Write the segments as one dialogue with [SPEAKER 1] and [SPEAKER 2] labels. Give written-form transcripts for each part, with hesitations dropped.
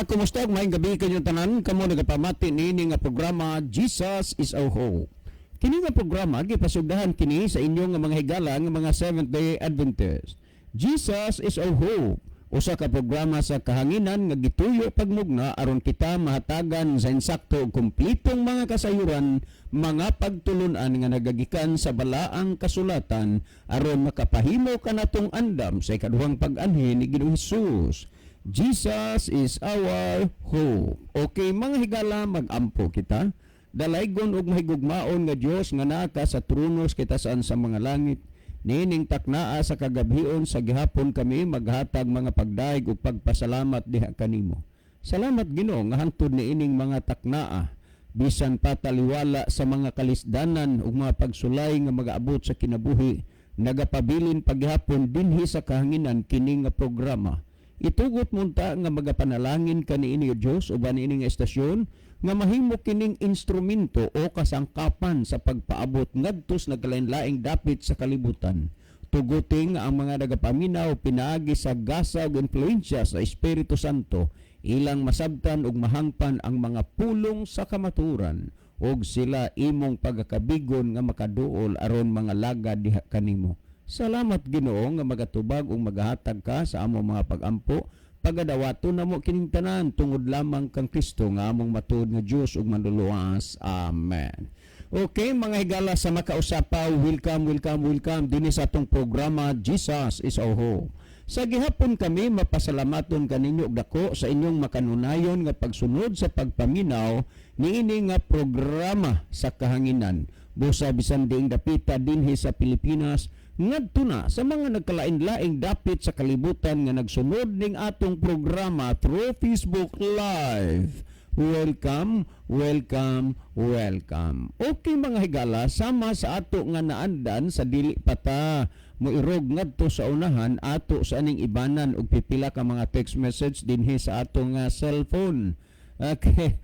[SPEAKER 1] Higala, kumusta? Maayong gabii kanyong tanan, kamo nagapamati niini nga programa, Jesus is Our Hope. Kini nga programa gipasugdahan kini sa inyong nga mga higala nga mga Seventh Day Adventist. Jesus is Our Hope. Usa ka programa sa kahanginan nga gituyo pagmugna aron kita mahatagan sa insakto ug kumpletong mga kasayuran, mga pagtulunan nga nagagikan sa balaang kasulatan aron makapahimo kanatong andam sa ikaduhang pag-anhi ni Ginoong Hesus. Jesus is our hope. Okay, mga higala, mag-ampo kita. Dalaygon ug mahigugmaon nga Dios nga naa ka sa trono sa kitasan sa mga langit. Niining taknaa sa kagabhion sa gihapon, kami maghatag mga pagdayeg ug pagpasalamat diha kanimo. Salamat, Ginoo, nga hangtod niining mga taknaa, bisan pataliwala sa mga kalisdanan ug mga pagsulay nga magaabot sa kinabuhi, nagapabilin paghapon dinhi sa kahanginan kini nga programa. Itugot mo unta nga magapanalangin ka niini, o Dios, uban niini nga estasyon nga mahimo kining instrumento o kasangkapan sa pagpaabot ngadto sa nagkalain-laing dapit sa kalibutan. Tuguti nga ang mga nagapaminaw, pinaagi sa gasa ug impluwensya sa Espiritu Santo, ilang masabtan ug mahangpan ang mga pulong sa kamatuoran ug sila imong pagakabigon nga makaduol aron mga lagad diha kanimo. Salamat, Ginoo, nga magatubag ug magahatag ka sa among mga pagampo. Pagadawaton namo kining tanan tungod lamang kang Kristo nga among matuod nga Dios ug Manluluwas. Amen. Okay, mga higala sa makausapaw, welcome, welcome, welcome dinhi sa atong programa, Jesus is Our Hope. Sa gihapon kami mapasalamaton kaninyo og dako sa inyong makanunayon nga pagsunod sa pagpaminaw niini nga programa sa kahanginan. Busa bisan diing dapita dinhi sa Pilipinas ngadto na sa mga nagkalain-laing dapit sa kalibutan nga nagsunod ning atong programa through Facebook Live. Welcome, welcome, welcome. Okay, mga higala, sama sa ato nga naandan sa dili pata moirog ngadto sa unahan, ato sa aning ibanan og pipila ka mga text message dinhi sa ato nga cellphone. Okay.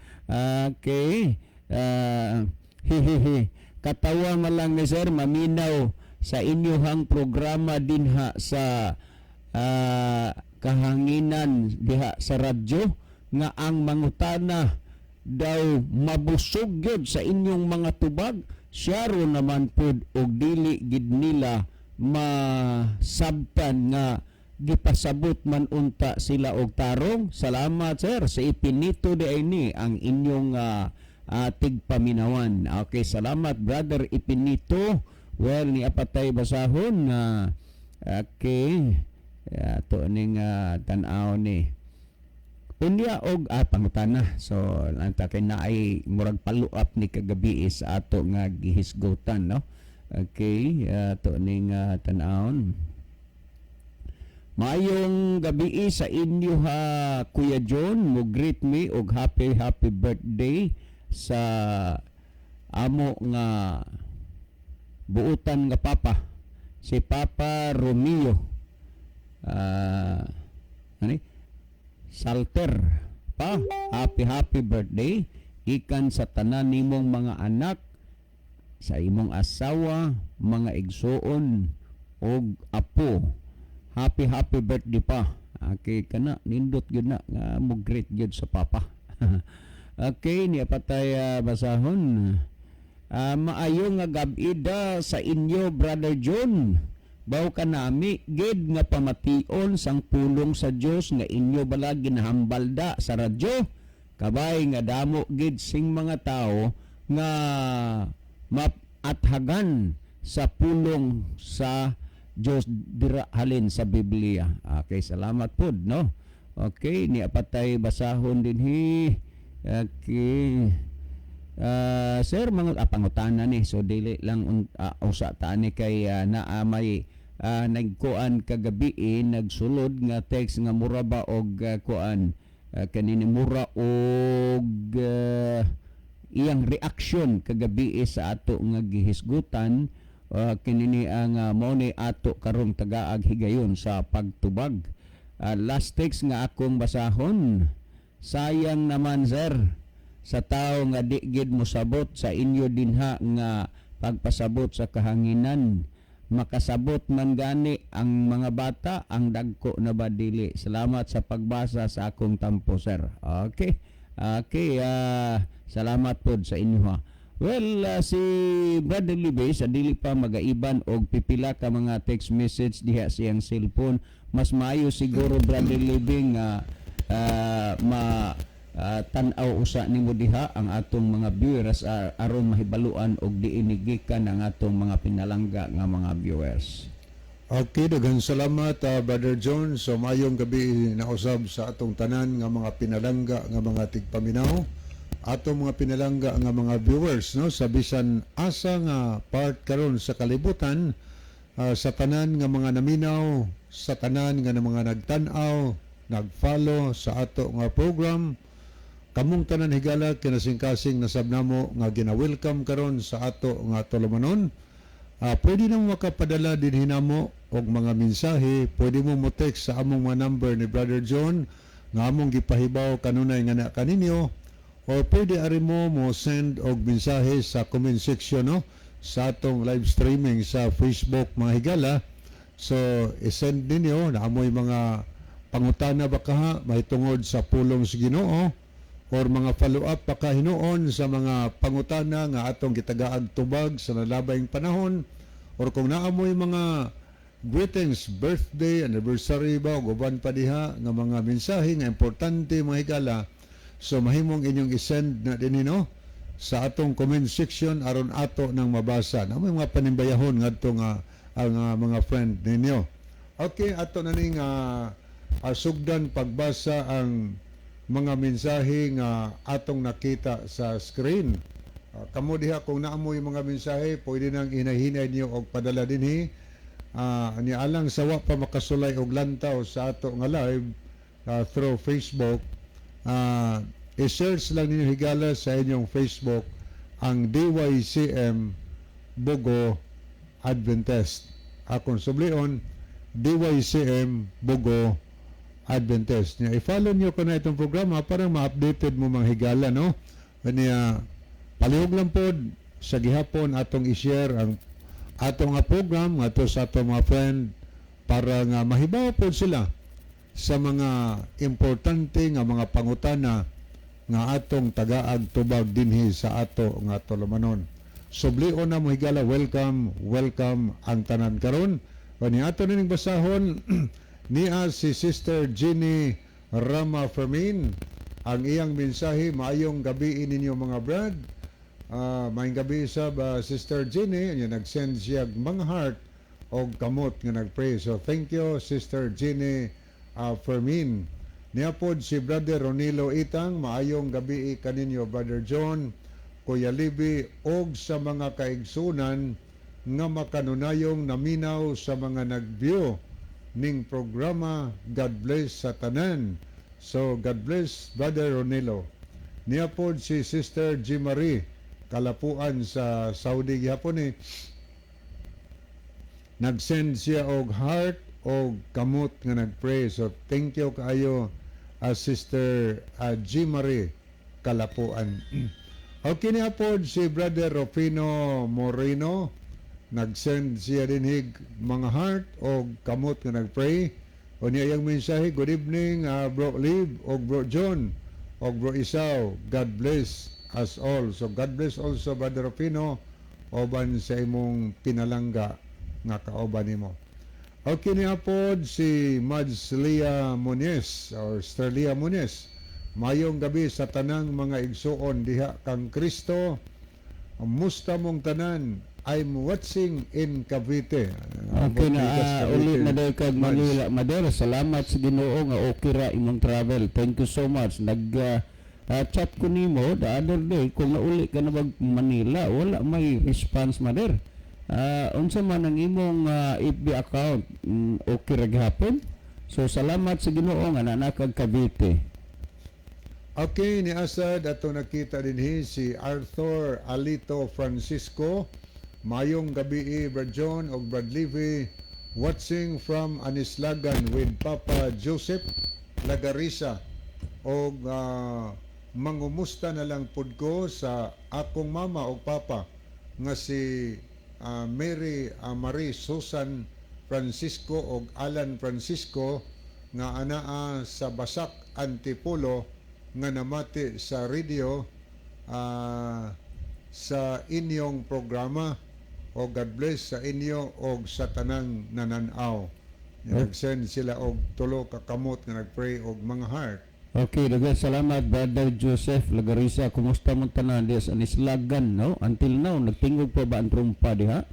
[SPEAKER 1] Hihihi. Katawa man lang ni sir maminaw sa inyuhang programa dinha sa kahanginan diha sa radyo nga ang mangutana daw mabusog gyud sa inyong mga tubag, siyaro naman pud og dili gid nila masabtan nga gipasabot man unta sila og tarong. Salamat, sir, sa ipinito di ay ni ang inyong tigpaminawan. Okay, salamat, Brother Ipinito. Well, ni apatay basahon na okay, ato ning tan-aw ni unya og pangutana. So anta kay naay murag follow up ni kagabi sa ato nga gihisgutan, no? Okay, ato ning tan-awon. Maayong gabi sa inyo ha, Kuya John. Mo greet me og happy happy birthday sa amo nga buutan nga papa, si Papa Romeo ano ni? Salter pa. Happy happy birthday ikan sa tanan nimong mga anak, sa imong asawa, mga igsuon og apo. Happy happy birthday pa. Okay kana, nindot gyud na nga mo greet gyud sa papa. Okay, niya patay basahon. Maayo nga gab-i da sa inyo, Brother John. Baw kanami gid nga pamation sang pulong sa Dios nga inyo bala ginahambal da sa radyo. Kabay nga damo gid sing mga tao nga maathagan sa pulong sa Dios dira halin sa Biblia. Okay, salamat pod, no. Okay, niya patay basahon dinhi. Okay. Sir, mga pangutana ni, so dili lang usa ta ni kay naa may nagkuan kagabi eh, nagsulod nga text nga mura ba og kuan kanini, mura og iyang reaction kagabi eh, sa ato nga gihisgutan kinini ang mao ni ato karong tagaag higayon sa pagtubag. Last text nga akong basahon: "Sayang naman, sir, sa tao nga di gid mosabot sa inyo dinha nga pagpasabot sa kahanginan." Makasabot man gani ang mga bata, ang dagko na ba dili? Salamat sa pagbasa sa akong tampo, sir. Okay, salamat pod sa inyo ha. Well, si Brother Libby sa dili pa magaiban og pipila ka mga text message diha siyang cellphone. Mas maayo siguro, Brother Libby, nga ma tan-aw usa nimo diha ang atong mga viewers aron mahibaluan og diin gikan ang atong mga pinalangga nga mga viewers.
[SPEAKER 2] Okay, daghan salamat, Brother John. So mayong gabi na usab sa atong tanan nga mga pinalangga nga mga tigpaminaw. Atong mga pinalangga nga mga viewers, no, sa bisan asa nga part karon sa kalibutan, sa tanan nga mga naminaw, sa tanan nga mga nagtan-aw, nag-follow sa ato nga program. Kamong tanan higala, kinasingkasing nasab namo nga gina-welcome karon sa ato nga tulumanon. Pwede na mo makapadala dinhi namo og mga mensahe, pwede mo mo text sa among mga number ni Brother John nga among gipahibaw kanunay nga na kaninyo, or pwede ari mo mo send og mensahe sa comment section, no, sa atong live streaming sa Facebook, mga higala. So i-send ninyo na amoy mga pangutana ba kaha mahitungod sa pulong sa Ginoo or mga follow-up pa kahinuon sa mga pangutana nga atong gitagaag tubag sa nalabayng panahon, or kung naamoy mga greetings, birthday, anniversary ba ug uban pa diha nga mga mensahe nga importante, mga higala. So mahimong inyong i-send na dinhi, no, sa atong comment section aron ato nang mabasa na may mga panimbayahon ngadto nga ang mga friend ninyo. Okay, ato na ning sugdan pagbasa ang mga mensahe nga atong nakita sa screen. Kamo diha, kung naamoy mga mensahe, pwede nang hinahinay niyo og padala dinhi. Ni alang sa wa pa makasulay og lantaw sa ato nga live through Facebook, i-search lang ninyo, higala, sa inyong Facebook ang DYCM Bogo Adventist. Akong sublion, DYCM Bogo Adventist. Nya, i-follow niyo ko na itong programa para ma-updated mo, mga higala, no? Kanya, palihog lang pod sa gihapon atong i-share ang atong nga program ngadto sa atong mga friend para nga mahibaw pod sila sa mga importante nga mga pangutana nga atong tagaag tubag dinhi sa ato nga tulumanon. Sublion na mo, higala, welcome, welcome ang tanan karon. Kani ato nining basahon niya si Sister Jenny Rama Fermin. Ang iyang mensahe, "Maayong gabi ninyo, mga brad." Maayong gabi sa Sister Jenny, nya nag-send siya og mga heart og kamot nga nag-pray. So thank you, Sister Jenny Fermin. Niya pod si Brother Ronilo Itang, "Maayong gabi kaninyo, Brother John, Kuya Libby, og sa mga kaigsunan nga makanunayong naminaw sa mga nag-view ning programa. God bless sa tanan." So God bless, Brother Ronilo. Niya pod si Sister G. Marie Kalapuan sa Saudi gihapon eh. Nag-send siya og heart og kamot nga nag-pray. So thank you kaayo, Sister G. Marie Kalapuan. Okay, niya pod si Brother Rufino Moreno. Nag-send siya dinhig mga heart og kamot nga nag-pray. O niya iyang mensahe, "Good evening, Bro Liv og Bro John og Bro Isaw. God bless us all." So God bless also, Brother Rufino, uban sa imong pinalangga nga kauban nimo. Okay, niya pod si Mads Lia Muñez or Sterlia Muñez. "Mayong gabi sa tanang mga igsuon diha kang Kristo. Musta mong tanan? I'm watching in Cavite."
[SPEAKER 1] Okay na,
[SPEAKER 2] Gikas Cavite.
[SPEAKER 1] Uli na daw kag
[SPEAKER 2] Mads.
[SPEAKER 1] Manila. Madera, salamat sa Ginoo nga okay ra imong travel. Thank you so much. Nag chat ko nimo the other day kung nauli ka na bag Manila, wala may response, Mader. Unsa man ang imong FB account, okay ra gihapon? So salamat sa Ginoo nga naa kag Cavite.
[SPEAKER 2] Okay, ni Asad ato nakita dinhi si Arthur Alito Francisco. "Mayong gabi, Brad John og Brad Levy. Watching from Anislagan with Papa Joseph Lagarisa. Og mangumusta na lang pud ko sa akong mama og papa nga si Mary Marie Susan Francisco og Alan Francisco nga anaa sa Basak, Antipolo, nga namati sa radio sa inyong programa o God bless sa inyo og sa tanang nananaw. Nag-send sila og tulo ka kamot nga nagpray og mga heart.
[SPEAKER 1] Okay, daghang salamat, Brother Joseph Lagarisa. Kumusta mo tanan diha sa Anislagan, no? Until now nagtingog pa ba ang trumpa diha?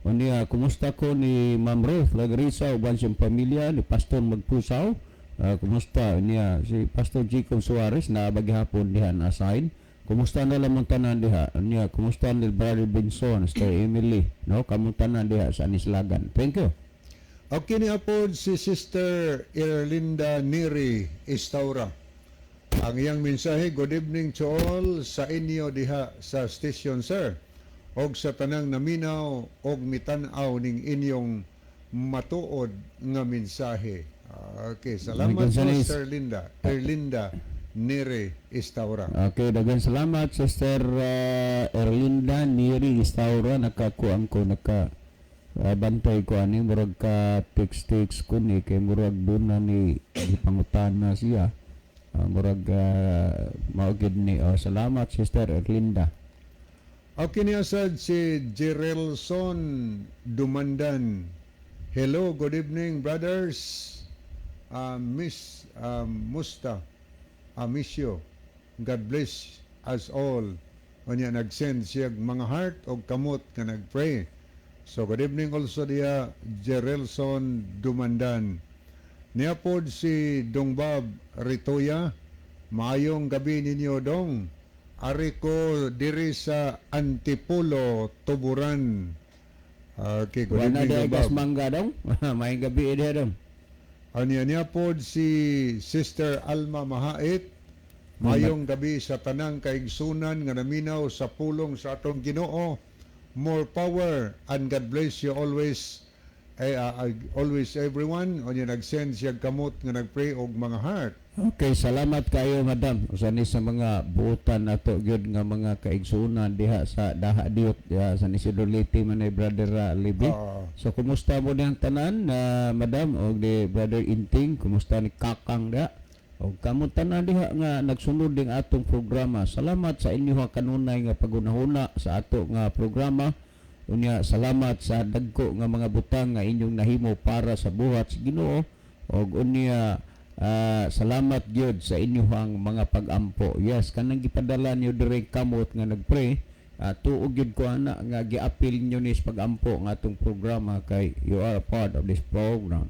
[SPEAKER 1] O niya, kumusta ko ni Ma'am Ruth Lagarisa uban siyang pamilya ni Pastor Magpusaw. Kumusta niya si Pastor Jacob Suarez na baghapon diha na assign. Kumusta na lang mong tanan diha? Niya, kumusta ni Brother Benson, Sister Emily, no? Kamong tanan diha sa Anislagan. Thank you.
[SPEAKER 2] Okay, ni apod si Sister Erlinda Neri Istaura. Ang iyang mensahe, "Good evening to all sa inyo diha sa station, sir. Og sa tanang naminaw og mitan-aw ning inyong matuod nga mensahe." Okay, salamat po, Sister Linda. Erlinda Neri Istaura.
[SPEAKER 1] Okay, daghang salamat, Sister Erlinda Neri Istaura. Nakakuan ko, naka bantay ko ani, murag ka text text ko ni kay murag doon na ni gipangutana siya. Murag mao gid ni. Oh, salamat, Sister Erlinda.
[SPEAKER 2] Okay, niya sad si Gerelson Dumandan. "Hello, good evening, brothers. Miss Musta Amisio. God bless us all." Unya nag-send siya mga heart og kamot nga nag-pray. So good evening also diya, Gerelson Dumandan. Niya pod si Dongbab Ritoya. "Maayong gabi ninyo, dong. Ari ko diri sa Antipolo, Tuburan." Okay, good
[SPEAKER 1] Wala
[SPEAKER 2] evening,
[SPEAKER 1] na
[SPEAKER 2] Dongbab.
[SPEAKER 1] Gas mangga dong. Maayong gabi diha, dong.
[SPEAKER 2] Anya niya pod si Sister Alma Mahait. "Mayong gabi sa tanang kaigsunan nga naminaw sa pulong sa atong Ginoo. More power and God bless you always. Eh, always everyone." Unya nag-send siya kamot nga nagpray og mga heart.
[SPEAKER 1] Okay, salamat kayo, madam. Usa ni sa mga buotan nato gyud nga mga kaigsuonan diha sa Daha Diot diha sa Isidro, Leyte man ni Brother Libby.
[SPEAKER 2] Oo.
[SPEAKER 1] So kumusta mo diyang tanan na madam og di Brother Inting, kumusta ni Kakang diha? Og kamo tanan diha nga nagsunod ding atong programa. Salamat sa inyo kanunay nga pagunahuna sa ato nga programa. Unya salamat sa dagko nga mga butang nga inyong nahimo para sa buhat sa Ginoo og unya salamat gyud sa inyong mga pag-ampo. Yes, kanang gipadala niyo diri kamot nga nagpray, tuo gyud ko ana nga giapil niyo ni sa pag-ampo nga atong programa kay you are a part of this program.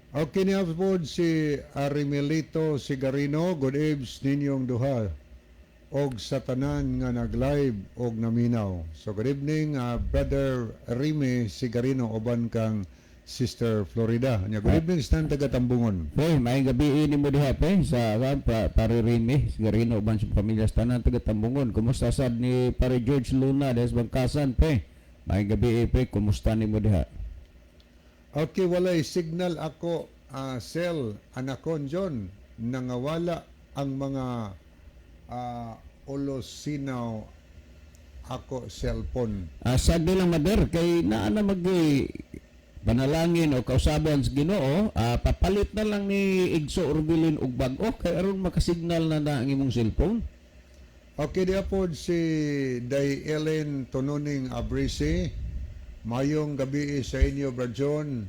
[SPEAKER 2] Okay, niya po si Arimelito Sigarino. "Good eves ninyong duha og sa tanan nga nag-live og naminaw." So good evening, Brother Rime Sigarino uban kang Sister Florida. Nya good evening sa taga Tambungon.
[SPEAKER 1] Pre, maayong gabi ini mo diha, pre, sa pa, Pare Rime Sigarino uban sa pamilya sa tanan taga Tambungon. Kumusta sad ni Pare George Luna des Bangkasan, pre? Maayong gabi pre, kumusta nimo diha?
[SPEAKER 2] Okay, walay signal ako cell anakon John, nangawala ang mga ulosinaw ako cellphone.
[SPEAKER 1] Sad lang mader kay naa na mag panalangin o kausaban sa Ginoo, papalit na lang ni Igso Orbilin og bag-o kay aron makasignal na na ang imong cellphone.
[SPEAKER 2] Okay, diya po si Day Ellen Tononing Abrisi. "Mayong gabi sa inyo, Brad John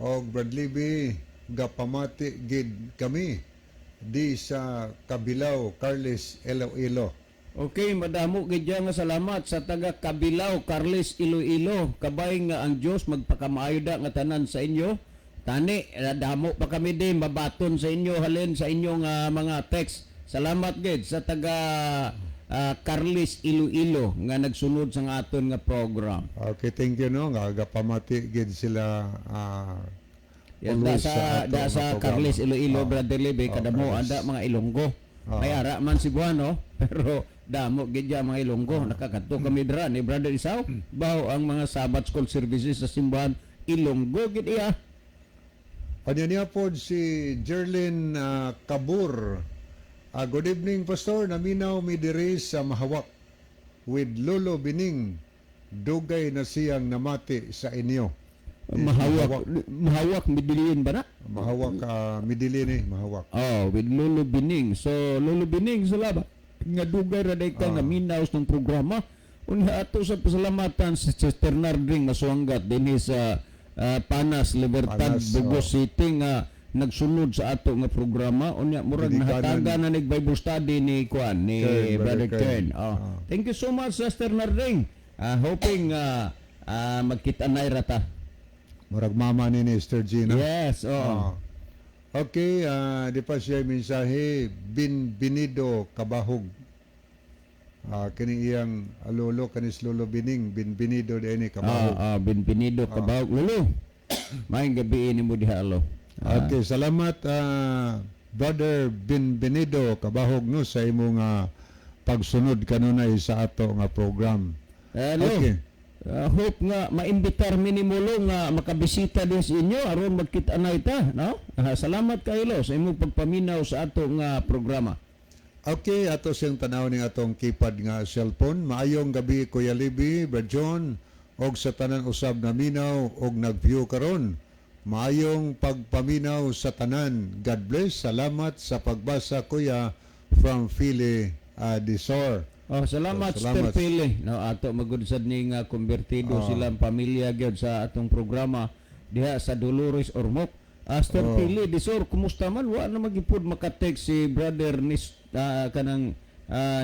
[SPEAKER 2] og Brad Libby, gapamati gid kami di sa Kabilaw, Carles, Iloilo."
[SPEAKER 1] Okay, madamo gid nga salamat sa taga Kabilaw, Carles, Iloilo. Kabay nga ang Dios magpakamaayo da nga tanan sa inyo. Tani, damo pa kami di mabaton sa inyo halin sa inyong mga text. Salamat gid sa taga Carles, Iloilo nga nagsunod sa aton nga program.
[SPEAKER 2] Okay, thank you, no, nga gapamati gid sila
[SPEAKER 1] Yan, da
[SPEAKER 2] always
[SPEAKER 1] sa
[SPEAKER 2] ato
[SPEAKER 1] da
[SPEAKER 2] nga
[SPEAKER 1] sa
[SPEAKER 2] programa.
[SPEAKER 1] Carles, Iloilo, Brother Lebe,
[SPEAKER 2] Oh,
[SPEAKER 1] kadamo
[SPEAKER 2] Carles.
[SPEAKER 1] anda mga Ilonggo. May ara man Cebuano, pero damo gid ya mga Ilonggo. Nakakadto kami dira ni Brother Isaw. Baho ang mga Sabbath school services sa simbahan Ilonggo gid iya.
[SPEAKER 2] Kanya niya po si Jerlyn Kabur. "Good evening, Pastor. Naminaw mi diri sa Mahawak with Lolo Bining. Dugay na siyang namati sa inyo.
[SPEAKER 1] Mahawak, Mahawak Medellin ba na?
[SPEAKER 2] Mahawak Medellin eh, Mahawak.
[SPEAKER 1] Oh, with Lolo Bining. So, Lolo Bining, salamat. Nga dugay ra day ka nga minaw ng programa. Unya ato sa pasalamatan si Sister Narding Masuanggat dinhi sa Panas, Libertad,
[SPEAKER 2] Panas,
[SPEAKER 1] Bugos
[SPEAKER 2] oh.
[SPEAKER 1] City nga nagsunod sa ato nga programa. Unya murag
[SPEAKER 2] Ginikanan.
[SPEAKER 1] nahatagan na nig Bible study ni kuan ni
[SPEAKER 2] Kern,
[SPEAKER 1] Brother
[SPEAKER 2] Brother
[SPEAKER 1] Kern.
[SPEAKER 2] Kern.
[SPEAKER 1] Oh. Thank you so much, Sister Narding. Hoping magkita na ra ta.
[SPEAKER 2] Murag mama ni Sister Gina.
[SPEAKER 1] Yes, oh.
[SPEAKER 2] Ah. Okay, di pa siya mensahe Binbinido Kabahog. Kini iyang lolo kanis Lolo Bining Binbinido dinhi Kabahog.
[SPEAKER 1] Binbinido Kabahog. Lolo. Maayong gabi nimo diha, lo.
[SPEAKER 2] Okay, salamat Brother Binbinido Kabahog no sa imong pagsunod kanunay sa ato nga program.
[SPEAKER 1] Hello.
[SPEAKER 2] Okay.
[SPEAKER 1] Hope nga maimbitar mi nimo, Lo, nga makabisita din sa inyo aron magkita na ita, no? Salamat kayo, Lo, sa imong pagpaminaw sa ato nga programa.
[SPEAKER 2] Okay, ato siyang tanaw ning atong keypad nga cellphone. Maayong gabi, Kuya Libby, Brad John, og sa tanan usab na minaw og nag-view karon. Maayong pagpaminaw sa tanan. God bless. Salamat sa pagbasa, Kuya, from Philly Desor.
[SPEAKER 1] Oh, salamat,
[SPEAKER 2] Oh, salamat.
[SPEAKER 1] Sister Pili. No, ato magud sad ni nga konbertido sila ang pamilya gyud sa atong programa diha sa Dolores, Ormoc. Sister Pili Desor, kumusta man? Wa na magipud maka-text si Brother Nis, kanang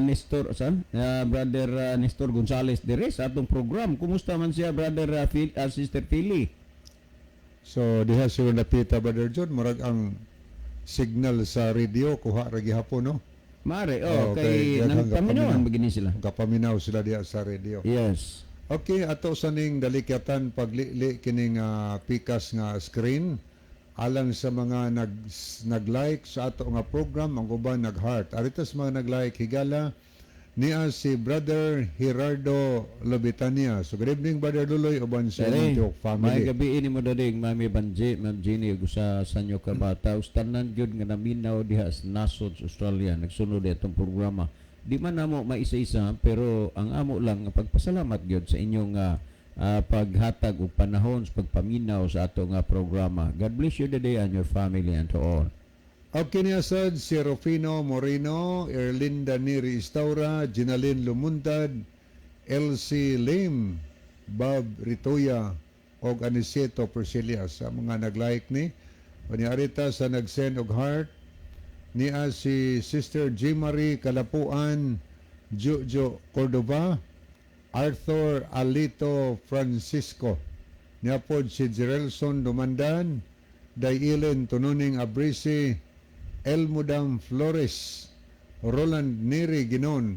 [SPEAKER 1] Nestor san? Brother Nestor Gonzales dire sa atong program. Kumusta man siya, Brother Sister Pili?
[SPEAKER 2] So diha siguro napita, Brother John, murag ang signal sa radio kuha ra gihapon, no?
[SPEAKER 1] Mare, oh,
[SPEAKER 2] Oh,
[SPEAKER 1] kay
[SPEAKER 2] kay
[SPEAKER 1] nang
[SPEAKER 2] daghang
[SPEAKER 1] paminawan
[SPEAKER 2] kapaminaw.
[SPEAKER 1] magini sila.
[SPEAKER 2] Kapaminaw sila diha sa radio.
[SPEAKER 1] Yes.
[SPEAKER 2] Okay, ato sa ning dalikyatan paglili kining pikas nga screen alang sa mga nag-like sa ato nga program, ang uban nag-heart. Arita sa mga nag-like, higala, niya si Brother Gerardo Lobitania. So good evening, Brother Luloy, uban sa
[SPEAKER 1] Dali,
[SPEAKER 2] imong family.
[SPEAKER 1] May gabi ini mo daling Mami Banji, Ma'am Jenny ug sa sanyo kabata tanan gyud nga naminaw diha sa nasod sa Australia nagsunod itong programa. Di man namo maisa-isa pero ang amo lang nga pagpasalamat gyud sa inyong paghatag og panahon sa pagpaminaw sa ato nga programa. God bless you today and your family and to all.
[SPEAKER 2] Okay niya sad si Rufino Moreno, Erlinda Neri Istaura, Ginalyn Lumuntad, Elsie Lim, Bob Ritoya, og Aniceto Priscilla sa mga nag-like ni. Unya arita sa nag-send og heart niya si Sister G. Marie Kalapuan, Jojo Cordova, Arthur Alito Francisco. Niya pod si Gerelson Dumandan, Dayelen Tununing Abrisi, Elmudam Flores, Roland Neri Ginon,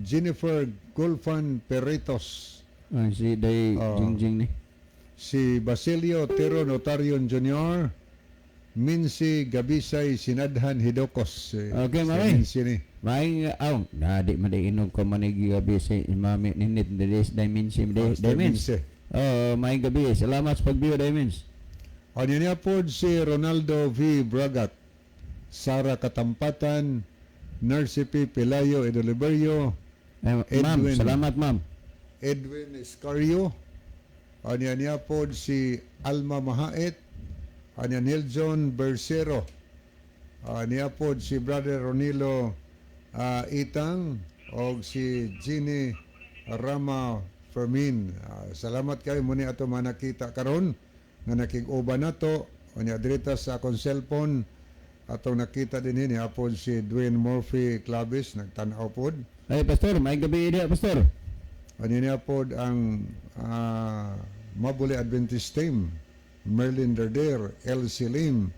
[SPEAKER 2] Jennifer Gulfan Perritos,
[SPEAKER 1] Ay, si Day Jingjing ni.
[SPEAKER 2] Si Basilio Tero Notarion Jr., Minsi Gabisay Sinadhan Hidokos. Si,
[SPEAKER 1] Okay,
[SPEAKER 2] si
[SPEAKER 1] Mami.
[SPEAKER 2] Minsi ni.
[SPEAKER 1] Maing aw na di man di inog ko manig gabi si Mami Ninit Day Minsi Day
[SPEAKER 2] Pastor
[SPEAKER 1] Mins.
[SPEAKER 2] Minsi.
[SPEAKER 1] Oh, maayong gabi. Salamat sa pag-view, Daymins.
[SPEAKER 2] O niya po si Ronaldo V. Bragat, Sara Katampatan, Nurse P. Pelayo Edoliberio,
[SPEAKER 1] Eh, ma'am,
[SPEAKER 2] Edwin.
[SPEAKER 1] salamat, ma'am.
[SPEAKER 2] Edwin Escario, anya niya po si Alma Mahait, anya Niljon Bersero, niya po si Brother Ronilo Itang, og si Ginny Rama Fermin. Salamat kayo muni ato manakita karon nga nakig-uban nato. Unya dirita sa akong cellphone atong nakita din niya po si Dwayne Murphy Clavis nagtan-aw pod.
[SPEAKER 1] Ay, Pastor, maayong gabi diha, Pastor.
[SPEAKER 2] Ano niya po ang Mabuli Adventist Team, Merlin Derder, Elsie Lim,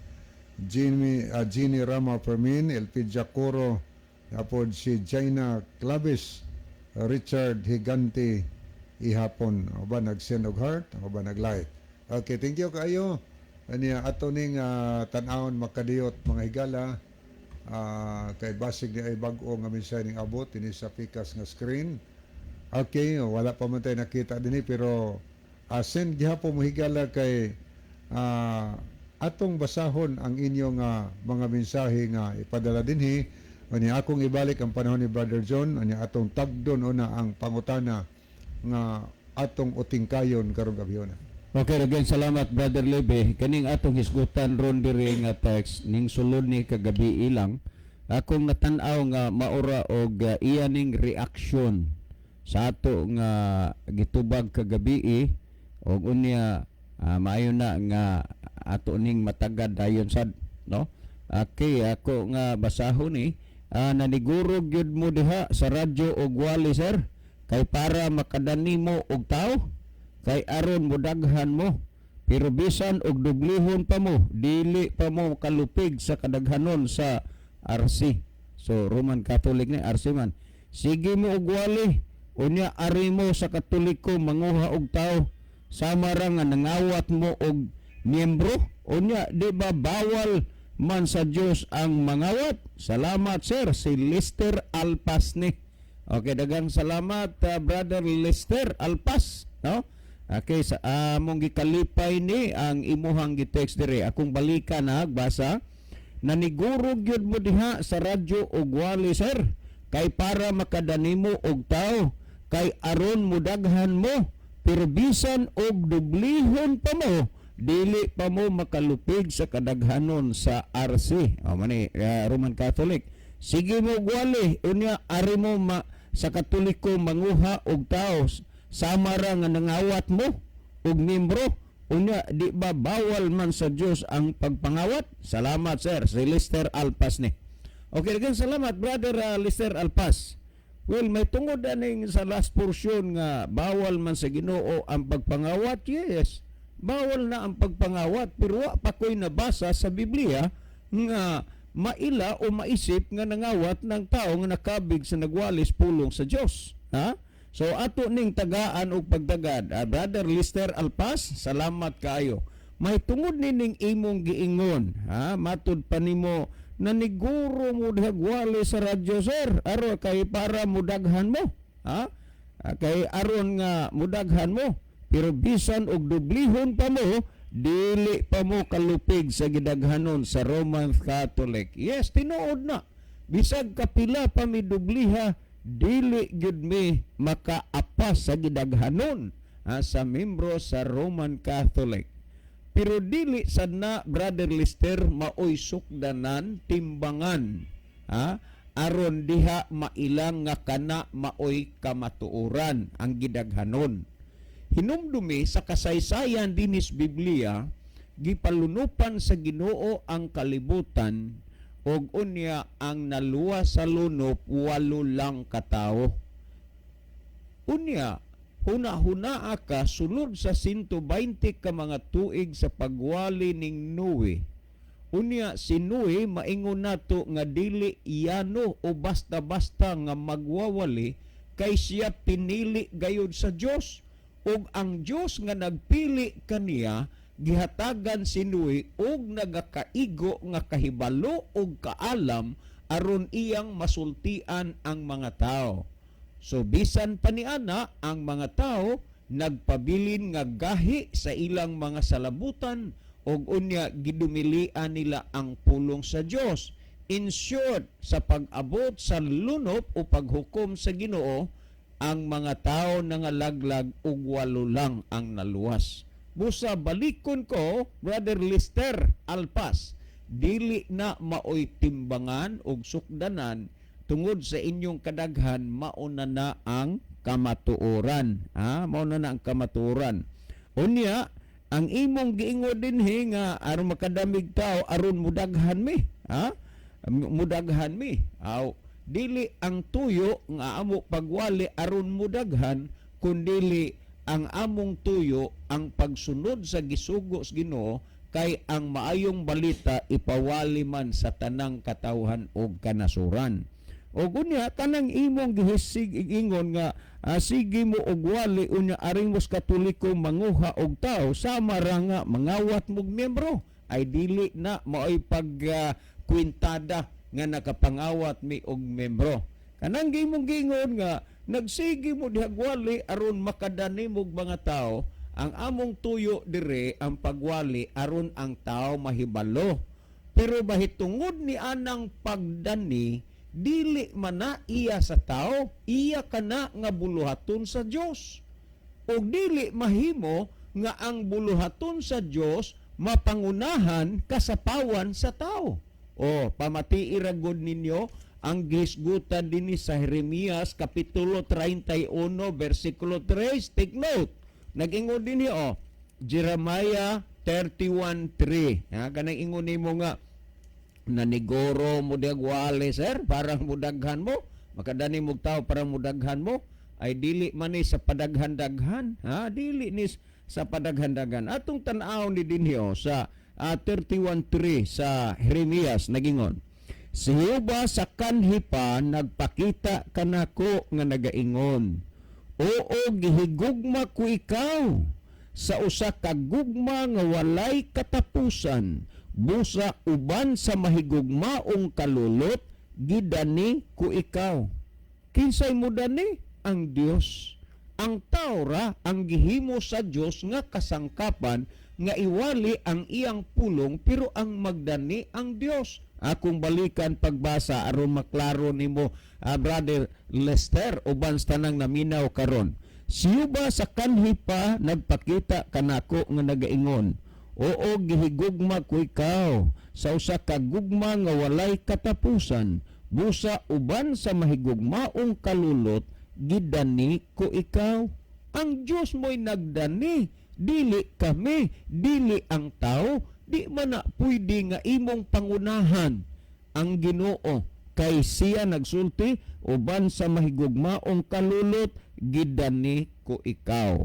[SPEAKER 2] Jimmy, Jeannie Rama Fermin, LP Jacoro, po si Jaina Clavis, Richard Higante ihapon. O ba nag-send og heart, o ba nag-like. Okay, thank you kayo. Aniya ato ning tan-awon makadiyot, mga higala, kay basig ni ay bag-o nga mensahe ning abot dinhi sa pikas nga screen. Okay, wala pa man tayo nakita dinhi pero send gihapon mo, higala, kay atong basahon ang inyong mga mensahe nga ipadala dinhi. Unya akong ibalik ang panahon ni Brother John, unya atong tagdon una ang pangutana nga atong utingkayon karong gabhiona.
[SPEAKER 1] Okay, again, salamat, Brother Lebe. Kaning atong hisgutan ron diri nga text ning sulod ni kagabi ilang akong natan-aw nga maura og iya ning reaksyon sa ato nga gitubag kagabi, og unya maayo na nga ato ning matagad dayon sad, no? Okay, ako nga basahon ni naniguro gyud mo diha sa radyo og wali, sir, kay para makadani mo og tao, kay aron modaghan mo, pero bisan og dublihon pa mo, dili pa mo kalupig sa kadaghanon sa RC. So Roman Catholic ni RC man. Sige mo og wali, unya ari mo sa Katoliko manguha og tao, sama ra nga nangawat mo og miyembro. Unya di ba bawal man sa Dios ang mangawat? Salamat, sir. Si Lister Alpas ni. Okay, daghang salamat, Brother Lister Alpas, no? Okay, sa among gikalipay ni ang imuhang gi-text dire. Akong balikan ha, basa. Naniguro gyud mo diha sa radyo og wali, sir, kay para makadanimo og tao, kay aron mudaghan mo, pero bisan og dublihon pa mo, dili pa mo makalupig sa kadaghanon sa RC. O mani Roman Catholic. Sige mo gwali, unya ari mo sa Katoliko manguha og tao, sama ra nga nangawat mo og membro. Unya di ba bawal man sa Dios ang pagpangawat? Salamat, sir. Si Lister Alpas ni. Okay, again, salamat, Brother Lister Alpas. Well, may tungod aning sa last portion nga bawal man sa Ginoo ang pagpangawat. Yes, bawal na ang pagpangawat, pero wa pa ko'y nabasa sa Biblia nga maila o maisip nga nangawat ng tao nga nakabig sa nagwalis pulong sa Dios. Ha? So ato ning tagaan og pagdagad. Brother Lister Alpas, salamat kaayo. May tungod nining imong giingon, ha? Matud pa nimo naniguro mo dihagwali sa radyo, sir, aro kay para mudaghan mo, ha? Kay aron nga mudaghan mo, pero bisan og dublihon pa mo, dili pa mo kalupig sa gidaghanon sa Roman Catholic. Yes, tinuod na. Bisag kapila pa mi dubliha, dili gyud mi makaapas sa gidaghanon, ha, sa membro sa Roman Catholic. Pero dili sad na, Brother Lister, maoy sukdanan, timbangan, ha, aron diha mailang nga kana maoy kamatuoran ang gidaghanon. Hinumdumi sa kasaysayan dinis Biblia, gipalunupan sa Ginoo ang kalibutan og unya ang naluwas sa lunop 8 lang katawo. Unya huna-hunaa ka, sulod sa 120 ka mga tuig sa pagwali ning Noe. Unya si Noe, maingon nato nga dili yano o basta-basta nga magwawali, kay siya pinili gayud sa Dios, ug ang Dios nga nagpili kaniya gihatagan si Noe og nagakaigo nga kahibalo og kaalam aron iyang masultian ang mga tao. So bisan pa ni ana, ang mga tao nagpabilin nga gahi sa ilang mga salabutan og unya gidumilian nila ang pulong sa Dios. In short, sa pag-abot sa lunop o paghukom sa Ginoo, ang mga tao nangalaglag ug 8 lang ang naluwas. Busa balikon ko, Brother Lister Alpas, dili na maoy timbangan og sukdanan tungod sa inyong kadaghan, mauna na ang kamatuoran. Ha? Mauna na ang kamatuoran. Unya, ang imong giingon dinhi nga aron makadamig tao, aron mudaghan mi. Ha? Mudaghan mi. Aw, dili ang tuyo nga amo pagwali aron mudaghan, kundili ang among tuyo ang pagsunod sa gisugo sa Ginoo, kay ang maayong balita ipawali man sa tanang katawhan og kanasuran. Og unya kanang imong gihisig ingon nga sige mo og wali, unya aring mos Katoliko manguha og tao, sama ra nga mangawat mog miyembro, ay dili na maoy pag kwintada nga nakapangawat mi og membro. Kanang imong giingon nga nagsige mo dihagwali aron makadani mog mga tao, ang among tuyo dire ang pagwali aron ang tao mahibalo. Pero bahitungod ni anang pagdani, dili man na iya sa tao, iya kana nga buluhaton sa Dios. Ug dili mahimo nga ang buluhaton sa Dios mapangunahan kasapawan sa tao. O pamatii ra gud ninyo ang gihisgutan dinhi sa Jeremias kapitulo 31 bersikulo 3. Take note. Nag-ingon dinhi, oh, Jeremiah 31:3. Ha, kanang ingon nimo nga naniguro mo wale, sir, parang mudaghan mo, makadani mo tao parang mudaghan mo, ay dili man ni sa padaghan-daghan, ha, dili ni sa padaghan-daghan. Atong tan-aw ni dinhi, oh, sa 31:3 sa Jeremias. Nagingon si Jehova sa kanhi pa, nagpakita kanako nga nagaingon, "Oo, gihigugma ko ikaw sa usa ka gugma nga walay katapusan. Busa uban sa mahigugmaong kalulot gidani ko ikaw." Kinsay mo dani? Ang Dios. Ang tao ra ang gihimo sa Dios nga kasangkapan nga iwali ang iyang pulong, pero ang magdani ang Dios. Akong balikan pagbasa aron maklaro nimo, Brother Lester, uban sa tanang naminaw karon. Siyuba sa kanhi pa nagpakita kanako nga nagaingon, "Oo, gihigugma ko ikaw sa usa ka gugma nga walay katapusan. Busa uban sa mahigugmaong kalulot gidani ko ikaw." Ang Dios mo'y nagdani, dili kami, dili ang tao. Di man na pwede nga imong pangunahan ang Ginoo kay siya nagsulti, "Uban sa mahigugmaong kalulot gidani ko ikaw."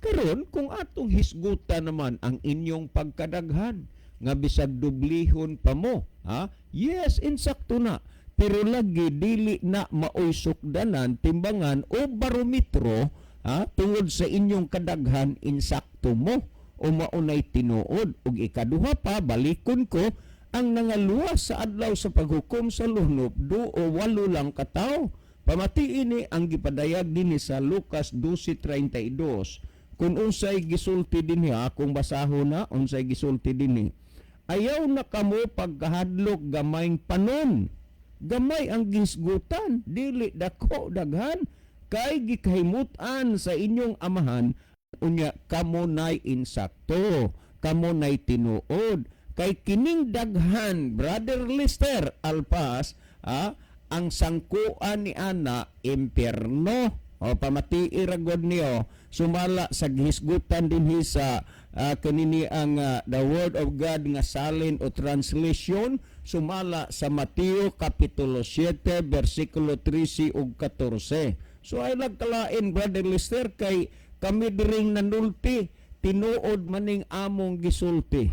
[SPEAKER 1] Karon, kung atong hisgutan naman ang inyong pagkadaghan nga bisag dublihon pa mo, ha, yes, insakto na, pero lagi dili na maoy sukdanan, timbangan o barometro, ha, tungod sa inyong kadaghan insakto mo o maunay tinuod. Ug ikaduha pa, balikon ko, ang nangaluwas sa adlaw sa paghukom sa lunob 2 o 8 lang katawo. Pamatiin ni ang gipadayag dinhi sa Lucas 12:32 kung unsay gisulti dinhi. Akong basahon na unsay gisulti dinhi. "Ayaw na kamo pagkahadlok, gamayng panon." Gamay ang gihisgutan, dili dako, daghan, kay gikahimut-an sa inyong Amahan. Unya kamo nay insakto, kamo nay tinuod, kay kining daghan, Brother Lester Alpas, ang sangkuan ni ana impyerno. O pamatii ra gud niyo sumala sa gihisgutan dinhi sa kanini ang the Word of God nga salin o translation sumala sa Mateo kapitulo 7 bersikulo 13 ug 14. So ay nagkalain, Brother Lester, kay kami diring nanulti, tinuod maning among gisulti.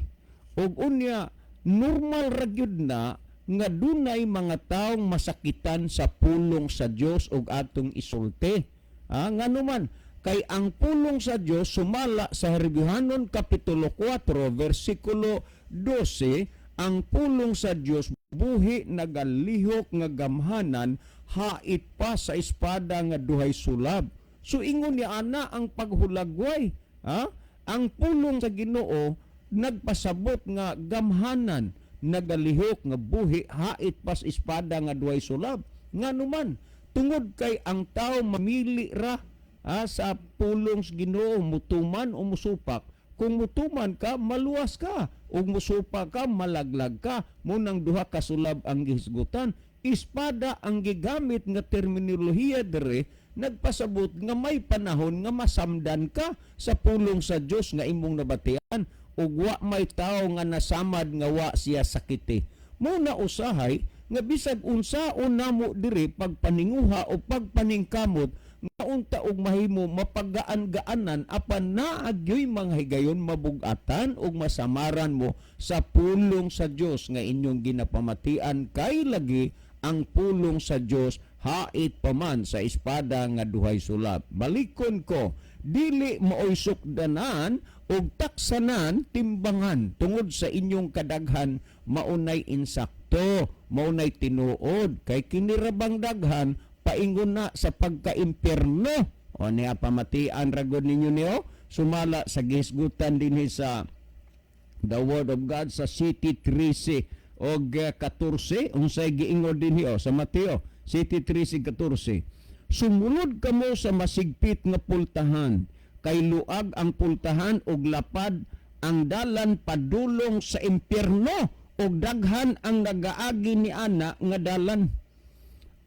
[SPEAKER 1] Ug unya normal ra gyud na nga dunay mga taong masakitan sa pulong sa Dios ug atong isulti. Ah, ngano man kay ang pulong sa Dios sumala sa Hebreohanon kapitulo 4 bersikulo 12, ang pulong sa Dios buhi, nagalihok nga gamhanan, hait pa sa espada nga duhay sulab. So ingon niya ana ang paghulagway, ha? Ang pulong sa Ginoo nagpasabot nga gamhanan, nagalihok nga buhi, hait pas espada nga duhay sulab. Ngano man? Tungod kay ang tao mamili ra, sa pulong sa Ginoo, mutuman o musupak. Kung mutuman ka, maluwas ka, ug musupak ka, malaglag ka. Munang duha ka sulab ang gihisgutan. Espada ang gigamit nga terminolohiya dere, nagpasabot nga may panahon nga masamdan ka sa pulong sa Dios nga imong nabatian, ug wa may tao nga nasamad nga wa siya sakiti. Muna usahay nga bisag unsaon namo diri pagpaninguha o pagpaningkamot nga unta og mahimo mapagaan-gaanan, apan naa gyoy mga higayon mabugatan ug masamaran mo sa pulong sa Dios nga inyong ginapamatian, kay lagi ang pulong sa Dios hait pa man sa espada nga duhay sulab. Balikon ko, dili maoy sukdanan ug taksanan, timbangan tungod sa inyong kadaghan maunay insakto, maunay tinuod, kay kinirabang daghan paingon na sa pagkaimpierno. O niya, pamatian ra gud ninyo niyo sumala sa gihisgutan dinhi sa the Word of God sa 7:13 og 14, unsay giingon dinhi, o sa Mateo 7:13-14. "Sumulod kamo sa masigpit nga pultahan, kay Kay luag ang pultahan ug lapad ang dalan padulong sa impyerno, ug daghan ang nagaagi ni ana nga dalan.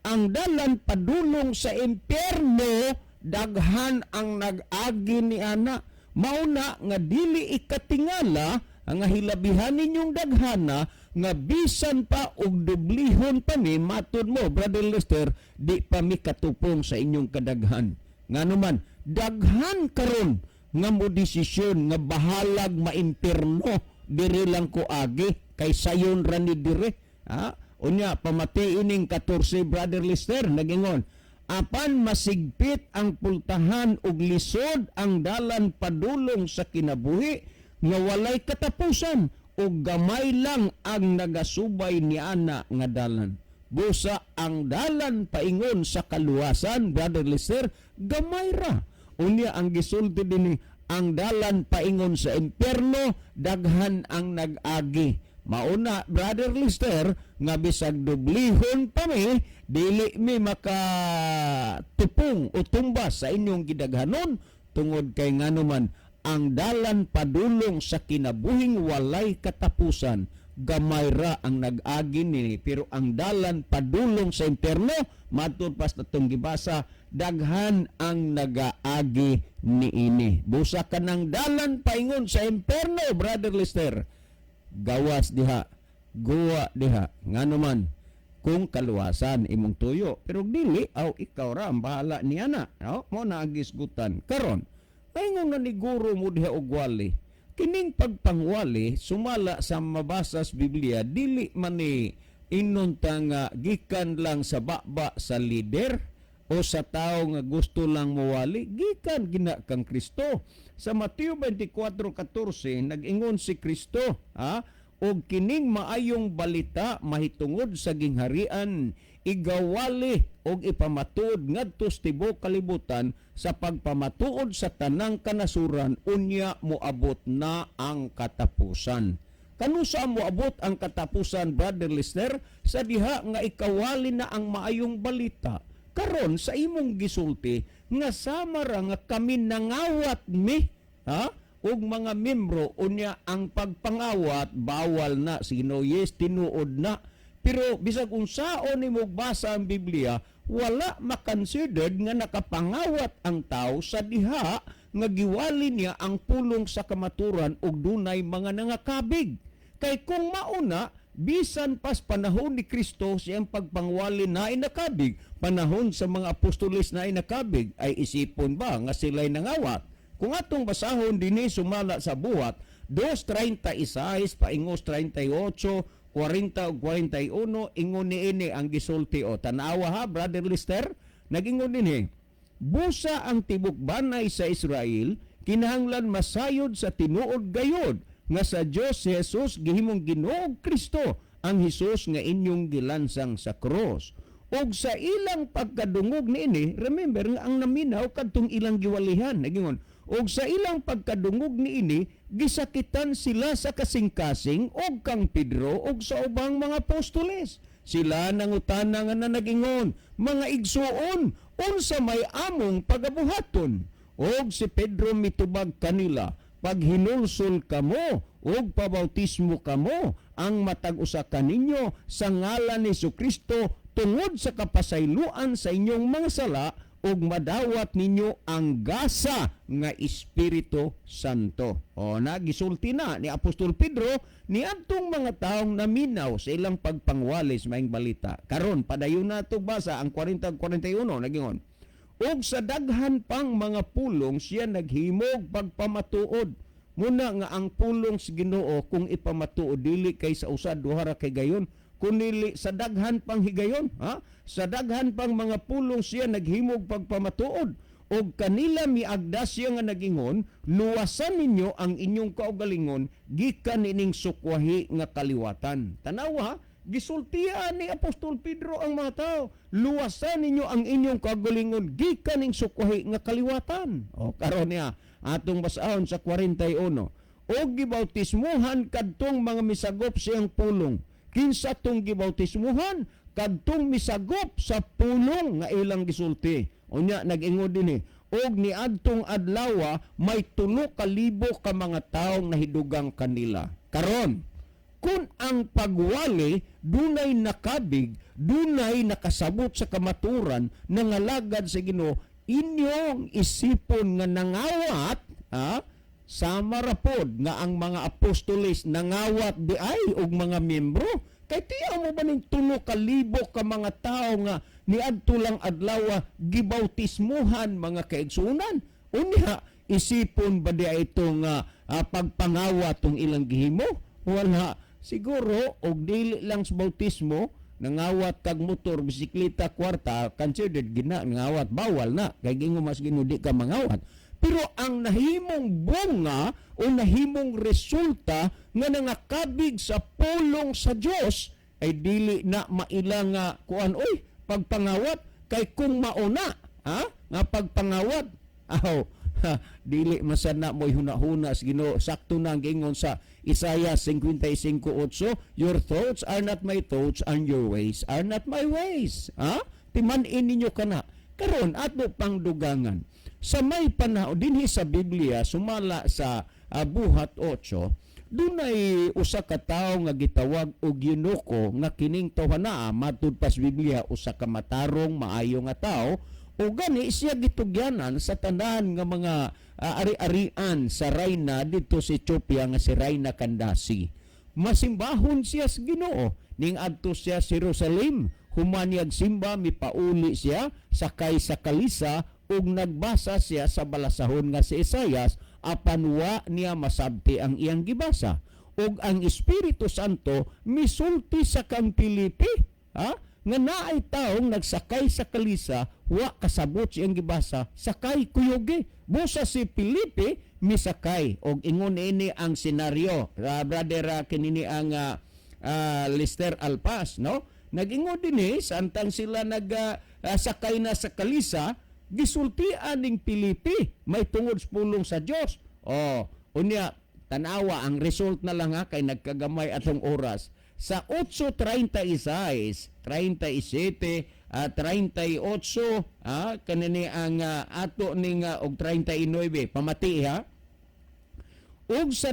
[SPEAKER 1] Ang dalan padulong sa impyerno, daghan ang nag-agi ni ana. Mauna nga dili ikatingala nga hilabihan ninyong daghana nga bisan pa og dublihon pa mi, matud mo, Brother Lester, di pa mi katupong sa inyong kadaghan. Ngano man, daghan karon nga mo desisyon nga bahalag maimpirno, diri lang ko agi kay sayon ra ni dire, ha. Unya, pamati ining 14, Brother Lester, nagingon, "Apan masigpit ang pultahan ug lisod ang dalan padulong sa kinabuhi nga walay katapusan, ug gamay lang ang nagasubay niana nga dalan." Busa ang dalan paingon sa kaluwasan, Brother Lester, gamay ra. Unya ang gisulti dinhi, ang dalan paingon sa impyerno, daghan ang nag-agi. Mauna, Brother Lister, nga bisag dublihon pa mi, dili mi makatupong o tumbas sa inyong gidaghanon, tungod kay nganuman ang dalan padulong sa kinabuhing walay katapusan, gamay ra ang nag-agi nini, pero ang dalan padulong sa impyerno, matud pas natong gibasa, daghan ang nagaagi niini. Busa kanang dalan paingon sa impyerno, Brother Lister, gawas diha, guwa diha. Ngano man, kung kaluwasan imong tuyo, pero dili, aw, ikaw ra ang bahala niya na, no? Mo na ang gisgutan karon. Paingon nga ni guro mo diha og wali, kining pagpangwali sumala sa mabasa sa Biblia, dili man ni ingon ta nga gikan lang sa baba sa leader o sa tao nga gusto lang mowali, gikan gina kang Kristo. Sa Mateo 24:14, nag-ingon si Kristo, ha, "Og kining maayong balita mahitungod sa gingharian igawali og ipamatuod ngadto sa tibuok kalibutan sa pagpamatuod sa tanang kanasuran, unya moabot na ang katapusan." Kanusa moabot ang katapusan, Brother Lister? Sa diha nga ikawali na ang maayong balita. Karon sa imong gisulti nga sama ra nga kami nangawat mi, ha, og mga membro, unya ang pagpangawat bawal na sino. Yes, tinuod na, pero bisag unsaon nimo basa ang Biblia, wala makonsidered nga nakapangawat ang tao sa diha nga giwali niya ang pulong sa kamaturan ug dunay mga nangakabig. Kay kung mauna, bisan pas panahon ni Kristo siyang pagpangwali na inakabig, panahon sa mga apostoles na inakabig, ay isipon ba nga sila'y nangawat? Kung atong basahon dinhi sumala sa Buhat 2:36 paingos 38, 40 ug 41, ingon niini ang gisulti o. Tanawa ha, Brother Lister, nagingon dinhi, "Busa ang tibok banay sa Israel kinahanglan masayod sa tinuod gayod nga sa Dios si Jesus gihimong Ginoo ug Kristo, ang Hesus nga inyong gilansang sa krus." Og sa ilang pagkadungog niini, remember nga ang naminaw kadtong ilang giwalihan, nagingon, "Og sa ilang pagkadungog niini, gisakitan sila sa kasing-kasing og kang Pedro og sa ubang mga apostoles. Sila nangutana nga na nagingon, 'Mga igsuon, unsa may among pagabuhaton?' Og si Pedro mitubag kanila, 'Paghinulsol kamo ug pabautismo kamo ang matag usa kaninyo sa ngalan ni Kristo tungod sa kapasayloan sa inyong mga sala, ug madawat ninyo ang gasa nga Espiritu Santo.'" O nagisulti na ni Apostol Pedro ni adtong mga taong naminaw sa ilang pagpangwalis maayong balita. Karon, padayon na to basa ang 40 41, nagingon, "Og sa daghan pang mga pulong siya naghimog pagpamatuod." Muna nga ang pulong sa Ginoo kung ipamatuod, dili kay sa usa duha ra kay gayon, kunili sa daghan pang higayon, ha? "Sa daghan pang mga pulong siya naghimog pagpamatuod. Og kanila miagda siya nga nagingon, 'Luwasan ninyo ang inyong kaugalingon gikan ining sukwahi nga kaliwatan.'" Tanawa, gisultian ni Apostol Pedro ang mga tao. "Luwasan ninyo ang inyong kaugalingon gikan ning sukwahi nga kaliwatan." O karon niya atong basahon sa 41. "Og gibautismuhan kadtong mga misagop siyang pulong." Kinsa tong gibautismuhan? Kadtong misagop sa pulong nga ilang gisulti. Unya nag-ingon dinhi, Og niadtong adlawa may 3,000 ka mga tawo nahidugang kanila. Karon, kung ang pagwali dunay nakabig, dunay nakasabot sa kamaturan, nangalagad sa Ginoo, inyong isipon nga nangawat, ha? Sama ra pod nga ang mga apostoles nangawat di ay og mga miyembro. Kay tiyaw mo ba ning 3,000 ka mga tao nga niadto lang adlaw gibautismuhan, mga kaigsuonan? Unya, isipon ba di ay itong pagpangawat tong ilang gihimo? Wala. Siguro, og dili lang sa bautismo, nangawat kag motor, bisikleta, kwarta, considered gina nangawat, bawal na. Kay gingo mas Ginoo, di ka mangawat. Pero ang nahimong bunga o nahimong resulta nga nangakabig sa pulong sa Dios ay dili na maila nga kuan oy pagpangawat, kay kung mauna ha nga pagpangawat, aw ha, dili masana mo huna-huna sa Ginoo. Sakto na ang giingon sa Isaiah 55:8, "Your thoughts are not my thoughts and your ways are not my ways." Ha, timan-in ninyo kana. Karon, ato pang dugangan sa may panahon dinhi sa Biblia, sumala sa Buhat 8, dunay usa ka tawo nga gitawag og eunuko, nga kining tawhana, matud pa sa Biblia, usa ka matarong, maayo nga tawo, o gani siya gitugyanan sa tanan nga mga ari-arian sa rayna dito sa Ethiopia nga si Rayna Kandasi. Masimbahon siya sa Ginoo. Ning adto siya sa Jerusalem, human niyag simba, mipauli siya sakay sa kalisa ug nagbasa siya sa balasahon nga si Isayas, apan wa niya masabti ang iyang gibasa. Ug ang Espiritu Santo misulti sa kang Pilipi, ha? Nga naay taong nagsakay sa kalisa, wa kasabot siyang gibasa, sakay kuyugi. Busa si Pilipi misakay og ingon ini ang senaryo. Brother, kinini ang Lester Alpas, no? Nagingon dinhi samtang sila nag sakay na sa kalisa, gisultian ning Pilipi may tungod sa pulong sa Dios. Oh, unya tanawa ang result na lang ha, kay nagkagamay atong oras. Sa 8:36, 37, 38, kanini ang ato ning og 39, pamati ha. Ug sa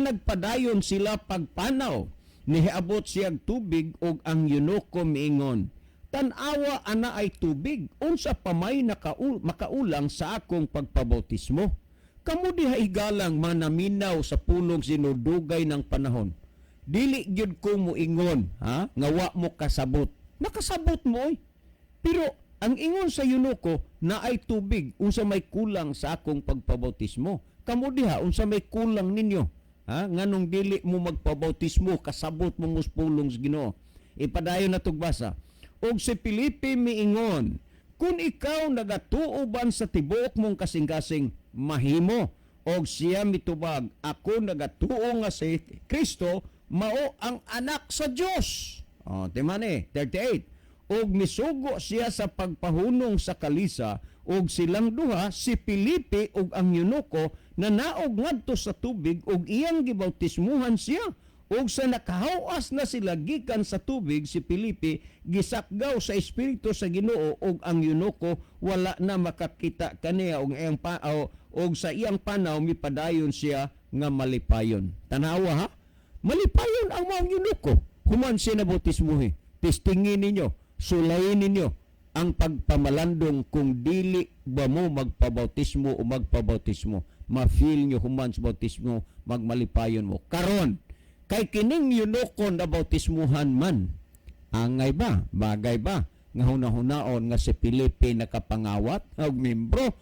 [SPEAKER 1] nagpadayon sila pagpanaw, nihiabot siyag tubig ug ang eunuko miingon, "Tan-awa, ana ay tubig, unsa pa may makaulang sa akong pagpabautismo?" Kamo diha higalang manaminaw sa pulong sinudugay ng panahon. Dili gyud ko moingon, ha, nga wa mo kasabot. Nakasabot mo oy. Pero ang ingon sa eunuko, na ay tubig, unsa may kulang sa akong pagpabautismo? Kamo diha, unsa may kulang ninyo? Ha, nganong dili mo magpabautismo, kasabot mo mos pulong sa Ginoo? Ipadayon na tugbasa. Og si Pilipi miingon, "Kung ikaw nagatuo ban sa tibuok mong kasing-kasing, mahimo." Og siya mitubag, "Ako nagatuo nga si Kristo mao ang anak sa Dios." Oh, timani, 38. Og misugo siya sa pagpahunong sa kalisa, og silang duha, si Pilipi ug ang eunuko, nanaog ngadto sa tubig ug iyang gibautismuhan siya. Ug sa nakahawas na sila gikan sa tubig, si Pilipi gisakgaw sa Espiritu sa Ginoo, ug ang eunuko wala na makakita kaniya, ug iyang pa og sa iyang panaw mipadayon siya nga malipayon. Tanawa ha. Malipayon ang maong eunuko human siya na bautismuhi. Testingin ninyo, sulayin ninyo ang pagpamalandong kung dili ba mo magpabautismo o magpabautismo. Ma-feel nyo human sa bautismo, magmalipayon mo. Karon, kay kining eunuko na bautismuhan man, angay ba, bagay ba, nga huna-hunaon nga si Felipe nakapangawat og membro?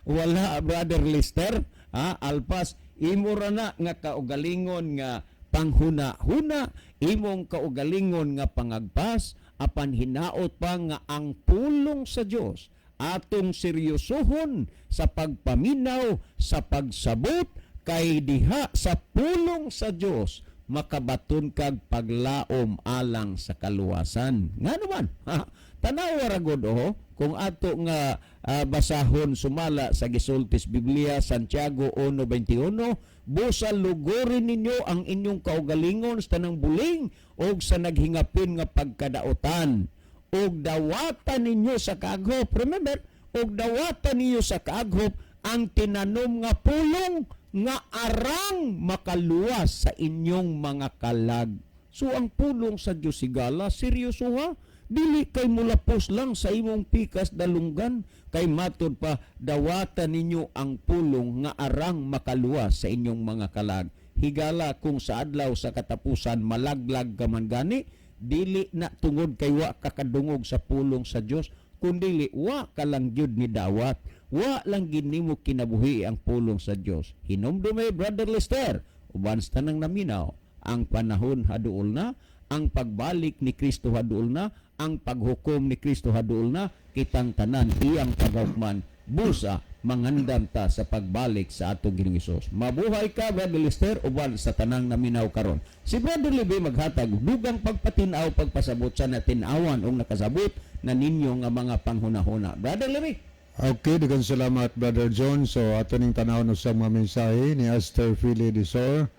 [SPEAKER 1] Wala, Brother Lister, ha, Alpas, imo ra na nga kaugalingon nga panghuna-huna, imong kaugalingon nga pangagpas, apan hinaot pa nga ang pulong sa Dios atong seryosohon sa pagpaminaw, sa pagsabot, kay diha sa pulong sa Dios makabaton kag paglaom alang sa kaluwasan. Nga naman, ha, tanawa ra gud oh, kung ato nga basahon sumala sa gisultis Biblia, Santiago 1:21, "Busa lugurin ninyo ang inyong kaugalingon sa tanang buling og sa naghingapin nga pagkadaotan, ug dawatan ninyo sa kagop." Remember, Ug dawatan ninyo sa kaaghop ang tinanom nga pulong nga arang makaluwas sa inyong mga kalag. So ang pulong sa Dios, higala, seryoso ha. Dili kay mulapos lang sa imong pikas dalunggan, kay matud pa, dawatan ninyo ang pulong nga arang makaluwas sa inyong mga kalag. Higala, kung sa adlaw sa katapusan malaglag ka man gani, dili na tungod kay wa ka kadungog sa pulong sa Dios, kundili wa ka lang gyud ni dawat, wa lang gid nimo kinabuhi ang pulong sa Dios. Hinumdumi, Brother Lester, uban sa tanang naminaw, ang panahon haduol na, ang pagbalik ni Kristo haduol na, ang paghukom ni Kristo haduol na. Kitang tanan iyang pagahukman. Busa mangandam ta sa pagbalik sa atong Ginoong Hesus. Mabuhay ka, Brother Lester, uban sa tanang naminaw karon. Si Brother Libe maghatag dugang pagpatinaw, pagpasabot sa natinawan o nakasabot na ninyo nga mga panghunahuna. Brother Libe.
[SPEAKER 2] Okay, daghang salamat, Brother John. So ato ning tan-awon sa mga mensahe ni Aster Philly Disor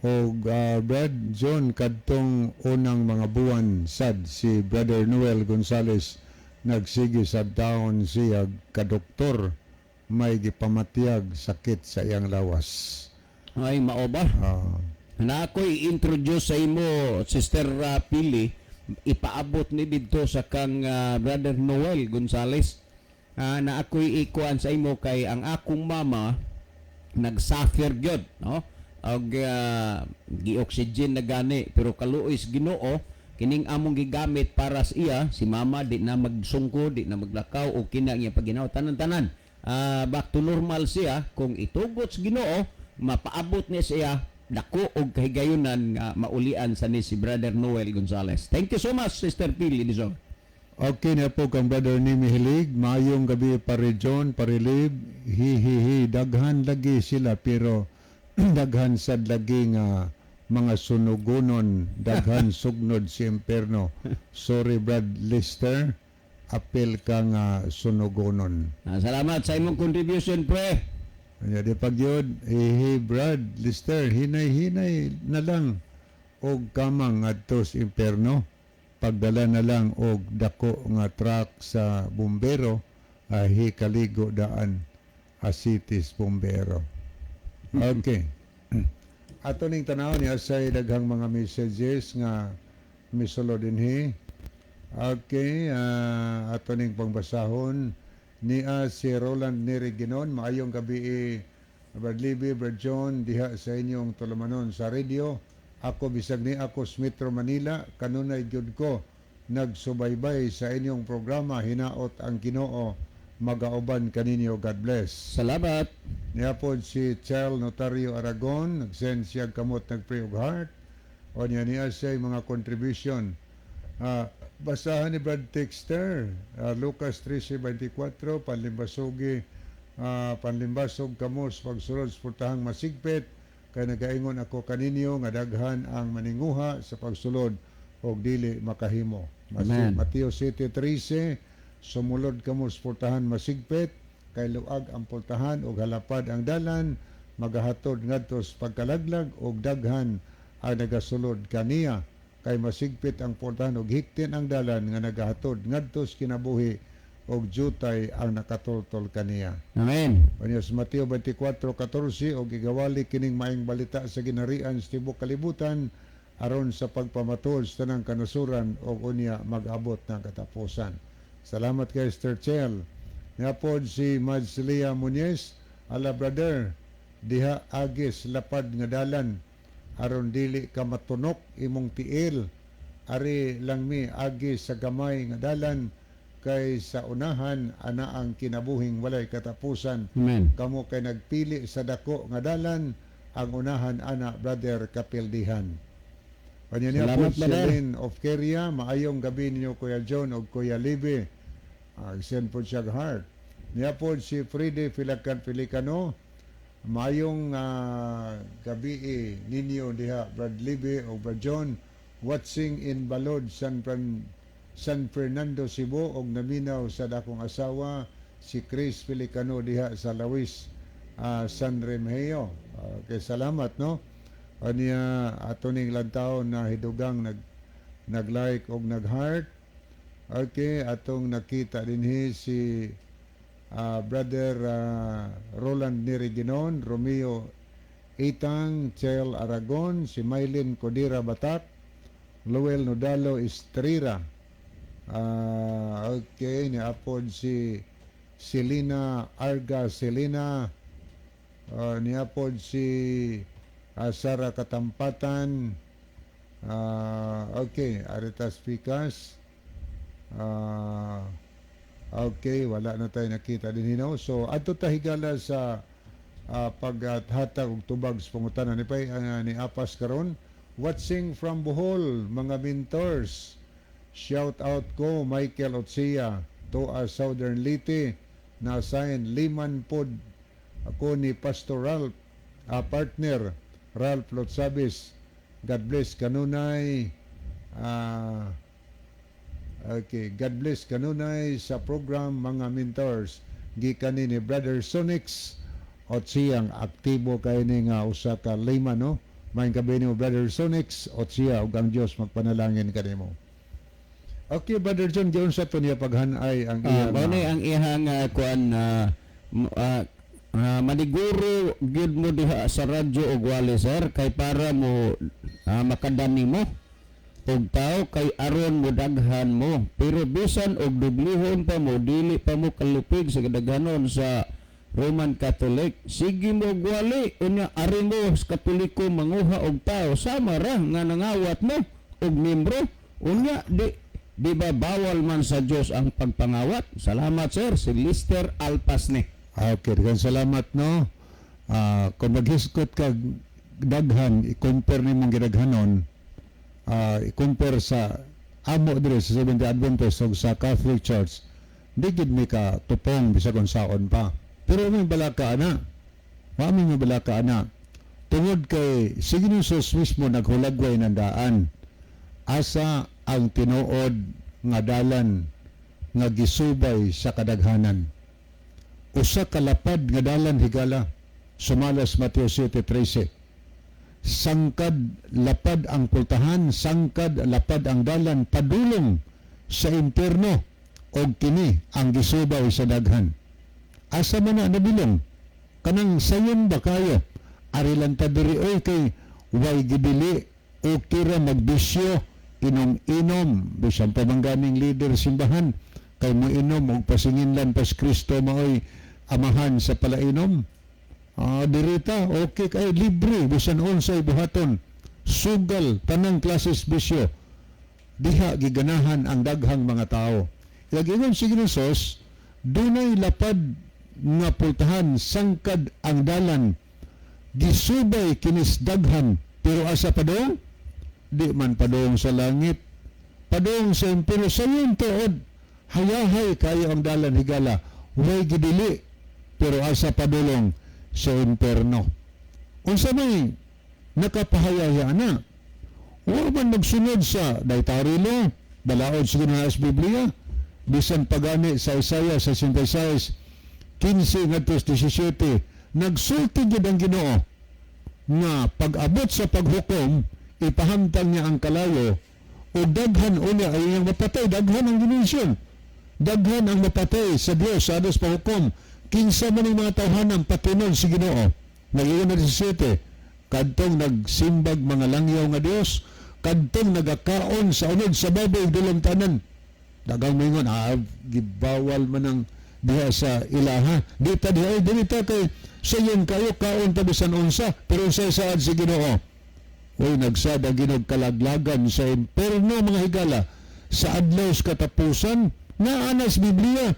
[SPEAKER 2] og Brad John, kadtong unang mga buwan sad si Brother Noel Gonzales nagsige sa down siya kadoktor, may gipamatyag sakit sa iyang lawas.
[SPEAKER 1] Ay, mao ba? Na ako'y introduce sa imo, Sister Pili, ipaabot ni didto sa kang Brother Noel Gonzales. Na ako'y ikuan sa imo kay ang akong mama nag-suffer gyud, no? Og gi-oxygen na gani, pero kaluoy sa Ginoo, kining among gigamit para sa iya, si mama di na magsungko, di na maglakaw o kina nga paginaw tanan-tanan. Back to normal siya. Kung itugot sa Ginoo, mapaabot ni siya dako og kahigayunan nga maulian sa ni si Brother Noel Gonzales. Thank you so much, Sister Pili Dizon.
[SPEAKER 2] Okay na po kang Brother Nimi Hilig. Maayong gabi, Pare John, Pare Lib. Hi hi hi. Daghan lagi sila pero daghan sad lagi nga mga sunugunon. Daghan sugnod si imperno. Sorry, Brad Lister. Apil ka nga sunugonon.
[SPEAKER 1] Salamat sa imong contribution, pre.
[SPEAKER 2] Kanya di pagyod, hi hi Brad Lister, hinay-hinay na lang og kamang adto sa imperno. Pagdala na lang og dako nga truck sa bumbero, ay kaligo daan asitis bumbero. Okay. Ato ning tanaw niya say daghang mga messages nga misulo dinhi. Okay, ato ning pangbasahon niya si Roland Neri Ginon. Maayong gabi, Brad Libby, Brad John, diha sa inyong tulumanon sa radio. Ako bisag ni ako sa Metro Manila, kanunay gyud ko nagsubaybay sa inyong programa. Hinaot ang Ginoo magauban kaninyo. God bless.
[SPEAKER 1] Salamat.
[SPEAKER 2] Niya pod si Charles Notario Aragon, nag-send siya kamot, nag-pray og heart. O niya niya siya mga contribution. Basahan ni Brad Texter, Lucas 13:24, panlimbasog kamo sa pagsulod sa pultahang masigpit, kay nagaingon ako kaninyo nga daghan ang maninguha sa pagsulod og dili makahimo.
[SPEAKER 1] Amen.
[SPEAKER 2] Mateo 7:13, sumulod kamo sa pultahan masigpit, kay luag ang pultahan ug halapad ang dalan magahatod ngadto sa pagkalaglag ug daghan ang nagasulod kaniya, kay masigpit ang pultahan ug hiktin ang dalan nga nagahatod ngadto sa kinabuhi ug jutay ang nakatultol kaniya.
[SPEAKER 1] Amen.
[SPEAKER 2] Unya sa Mateo 24:14, og igawali kining maayong balita sa ginharian sa tibuok kalibutan aron sa pagpamatuod sa tanang kanasuran og unya mag-abot ng katapusan. Salamat kay Esther Chel. Niapod si Madslia Muñez, ala brother, diha agis lapad nga dalan aron dili ka matunok imong tiil. Ari lang mi agi sa gamay nga dalan kay sa unahan ana ang kinabuhing walay katapusan.
[SPEAKER 1] Amen.
[SPEAKER 2] Kamo kay nagpili sa dako nga dalan, ang unahan ana, brother, kapildihan. Kanya niya po
[SPEAKER 1] Salamat,
[SPEAKER 2] si
[SPEAKER 1] brother.
[SPEAKER 2] Lynn of Keria, maayong gabi ninyo, Kuya John o Kuya Libe. Send po siya heart. Niya po si Fride Filacan Filicano, maayong gabi ninyo diha, Brad Libe o Brad John, watching in Balod, San Fernando, Cebu, og naminaw sa dakong asawa si Chris Filicano diha sa Lawis, San Remigio. Okay, salamat, no. Aniya ato ning lantaw na hidugang nag-like og nag-heart. Okay, atong nakita dinhi si Brother Roland Niriginon, Romeo Itang, Chel Aragon, si Mylene Codira Batak, Luel Nodalo Estrera. Okay, niapod si Selina Arga Selina, niapod si Sara Katampatan, okay, Aritas Picas, okay, wala na tayo nakita din hinaw. So, adto ta, higala, sa paghatag og tubag sa pangutana ni pay ni Apas karon. Watching from Bohol, mga mentors. Shout out ko Michael Otsia to a Southern Leyte na sign liman pod ako ni Pastor Ralph, partner Ralph Lotsabis. God bless kanunay. Okay, God bless kanunay sa program, mga mentors. Gikan ni Brother Sonix Otsiyang aktibo kay ni nga usa ka layman, no. Maayong gabii nimo, Brother Sonix Otsia, ug ang Dios magpanalangin kanimo. Okay, Brother John, giunsa to niya paghanay ang iyang
[SPEAKER 1] Mao ni ang iyang kuan maniguro gyud mo diha sa radyo og wali, sir, kay para mo makadani mo og tao kay aron mo daghan mo, pero bisan og dublihon pa mo, dili pa mo kalupig sa kadaghanon sa Roman Catholic. Sige mo gwali, unya ari mo sa Katoliko manguha og tao, sama ra nga nangawat mo og membro. Unya di ba bawal man sa Dios ang pagpangawat? Salamat, sir. Si Lister Alpasne.
[SPEAKER 2] Okay, daghang salamat, no. Kung maghisgot ka daghan, i-compare nimong gidaghanon, i-compare sa amo diri sa Seventh-day Adventist ug sa Catholic Church, di gid mi ka tupong bisag unsaon pa. Pero may balaka ana. Wa mi balaka ana. Tungod kay si Jesus mismo naghulagway ng daan. Asa ang tinuod nga dalan nga gisubay sa kadaghanan? Usa ka lapad nga dalan, higala, sumalas Mateo 7:13. Sangkad lapad ang pultahan, sangkad lapad ang dalan padulong sa impierno, og kini ang gisubay sa daghan. Asa man na nabilong? Kanang sayon ba kayo? Ari lang ta diri oy kay way gidili, okay ra magbisyo, inom-inom, bisan pa man ganing leader simbahan kay mo inom og pasinginlan pas Kristo maoy amahan sa palainom. Dirita okay kay libre bisan unsay buhaton. Sugal, tanang klases bisyo. Diha giganahan ang daghang mga tao. Ilagingon si Jesus, dunay lapad nga pultahan, sangkad ang dalan. Gisubay kinis daghan, pero asa padong? Di man padong sa langit. Padong sa impyerno sa iyong tuod. Hayahay kayo ang dalan, higala. Way gidili, pero asa padulong? Sa imperno. Unsa may nakapahayaya na? Wa man magsunod sa dietary law, balaod sa Ginoo sa Biblia, bisan pagani sa Isaiah sa 66, 15 ngadto 17, nagsulti gid ang Ginoo nga pag-abot sa paghukom, ipahamtang niya ang kalayo o daghan unya ay iyang mapatay, daghan ang dimensyon. Daghan ang mapatay sa Dios sa ados paghukom. Kinsa man ang mga tawhanang patinon si Ginoo? Nag-iyon na 17, kadtong nagsimbag mga langyaw nga Dios, kadtong nagakaon sa unod sa baboy dulong tanan. Dagang moingon, gibawal man ang diha sa ilaha. Di ta diha, ay, dili ta kay sayon kayo kaon ta bisan unsa, pero unsay saad si Ginoo? Uy, nagsad ang Ginoo kalaglagan sa imperno, mga higala, sa adlaw sa katapusan, naanas Biblia.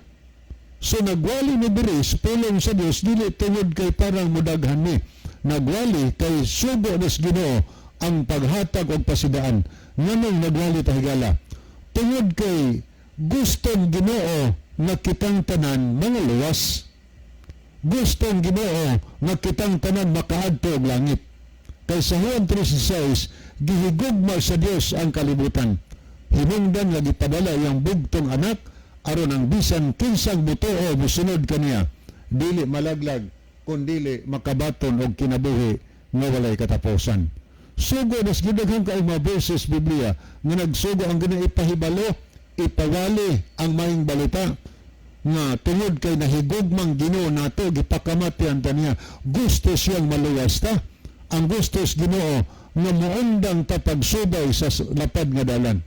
[SPEAKER 2] So nagwali ni diri sa pulong sa Dios dili tungod kay parang mudaghan ni. Nagwali kay sugo nas Ginoo ang paghatag og pasidaan. Nganong nagwali ta, higala? Tungod kay gustong Ginoo nga kitang tanan mga luwas. Gustong Ginoo nga kitang tanan makaadto og langit. Kay sa Juan 3:16, gihigugma sa Dios ang kalibutan. Hinungdan nga gipadala iyang bugtong anak aron ang bisan kinsang mutuo, musunod kaniya, dili malaglag kundili makabaton og kinabuhi nga walay katapusan. Sugo nas gidaghan kay mga verses Biblia nga nagsugo ang Ginoo ipahibalo, ipawali ang maayong balita. Nga tungod kay nahigugmang Ginoo nato, gipakamatian ta niya, gusto siyang maluwas ta. Ang gusto sa Ginoo nga muundang ta pagsubay sa lapad nga dalan.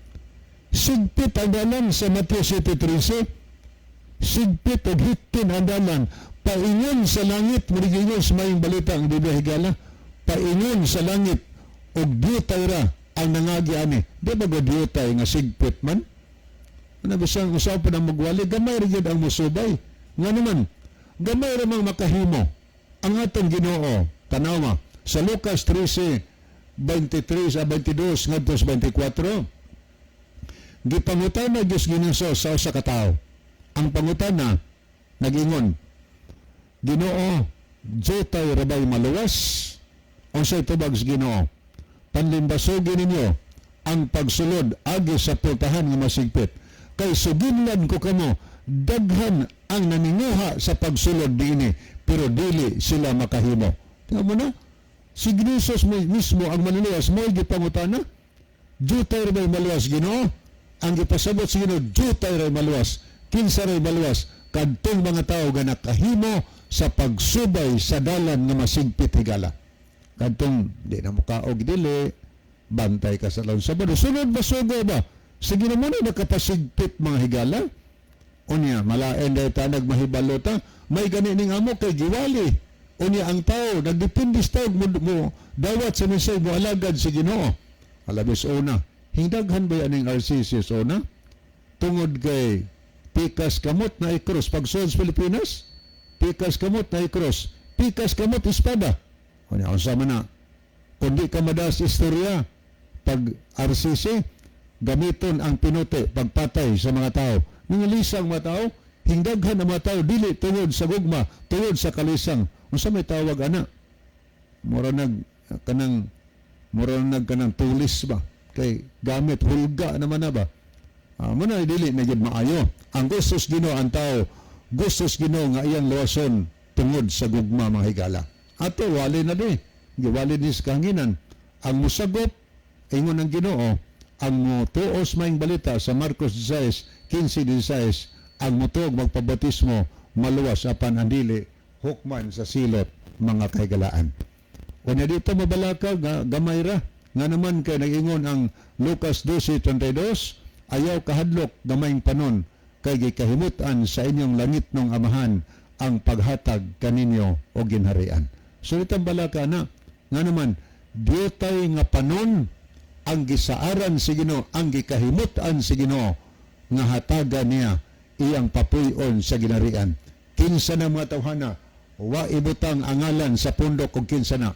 [SPEAKER 2] Sigpit ang dalan sa Mateo 7:13. Sigpit og hitin ang dalan paingon sa langit. Murigingon sa Maayong Balita ang Biblia, higala, paingon sa langit og diutay ra ang nangagi ani. Di ba go diutay nga sigpit man? Ano, bisan usa pa nang magwali, gamay ra gyud ang musubay. Nga naman, gamay ra mang makahimo ang atong Ginoo. Tanawa sa Lucas 13:23 sa 22 ngadto sa 24. Gipangutana Diyos Ginoo sa usa ka tawo. Ang pangutana nag-ingon, "Ginoo, diutay ra bay maluwas?" Unsay tubag sa Ginoo? "Panlimbasugi ninyo ang pagsulod agi sa pultahan nga masigpit. Kay suginlan ko kamo, daghan ang naninguha sa pagsulod diini, pero dili sila makahimo." Tingnan mo na, si Jesus mismo ang manluluwas, mo gipangutana, "Diutay ra bay maluwas, Ginoo?" Ang gipasabot sa Ginoo, "Diutay ra maluwas." Kinsa ray maluwas? Kadtong mga tao nga nakahimo sa pagsubay sa dalan nga masigpit, higala. Kadtong di na mukaog dili, bantay ka sa laon Sabado. Sunod ba sugo ba? Sige naman na nakapasigpit, mga higala. Unya, malain dahil ta nagmahibalo ta, may gani ning amo kay giwali. Unya ang tao, nagdepende sa tao, mo dawat sa mensahe, mo alagad si Ginoo. Alabis una, hingdaghan ba aning RCC sa una? Tungod kay pikas kamot na i-cross pagsulod sa Pilipinas, pikas kamot na i-cross, pikas kamot espada. Unya, unsa man na? Kundi ka madas istorya, pag RCC, gamiton ang pinute pagpatay sa mga tao. Nangalisang mga tao, hingdaghan ang mga tao dili tungod sa gugma, tungod sa kalisang. Unsa may tawag ana? Mura nag kanang tulis ba? Kay gamit hulga naman na ba? Ah, mo na dili na gyud maayo. Ang gustos Ginoo ang tao, gustos Ginoo nga iyang luwason tungod sa gugma, mga higala. Ato wali na di. Giwali ni sa kahanginan. Ang musagop ingon ng Ginoo, ang motuos Maayong Balita sa Marcos 16, 15, 16, ang motuog magpabatismo maluwas, apan ang dili hukman sa silot, mga kahigalaan. Unya dito mabalaka nga gamay ra. Nga naman kay nag-ingon ang Lucas 12:32, "Ayaw kahadlok, gamayng panon, kay gikahimut-an sa inyong langitnong Amahan ang paghatag kaninyo og ginharian." So itang balaka na nga naman diutay nga panon ang gisaaran si Ginoo, ang gikahimut-an si Ginoo nga hatagan niya iyang papuy-on sa ginharian. Kinsa na mga tawhana, wa ibutang ang ngalan sa pundok kung kinsa na.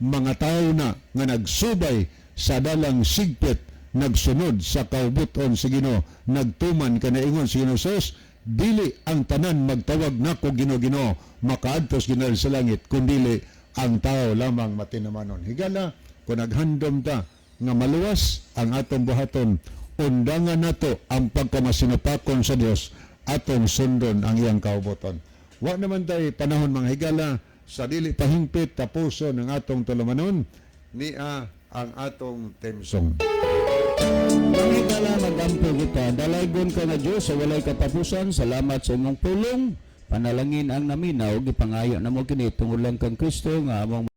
[SPEAKER 2] Mga tao na nga nagsubay sa dalang sigpit, nagsunod sa kaubuton sa Ginoo, nagtuman kanaingon sa Ginoo Sus, "Dili ang tanan magtawag nako Ginoo, Ginoo makaadto sa ginharian sa langit, kundili ang tao lamang matinamanon." Higala, kung naghandom ta nga maluwas ang atong buhaton, undangan nato ang pagkamasinupakon sa Dios, atong sundon ang iyang kaubuton. Wa naman tay panahon, mga higala, sa dili pahingpit tapuson ang atong tulumanon nia ang atong theme song.
[SPEAKER 1] Mga higala, magampo kita. Dalaygon ka nga Diyos sa walay katapusan. Salamat sa imong pulong. Panalangin ang naminaw. Gipangayo namo kini tungod lang kang Kristo nga among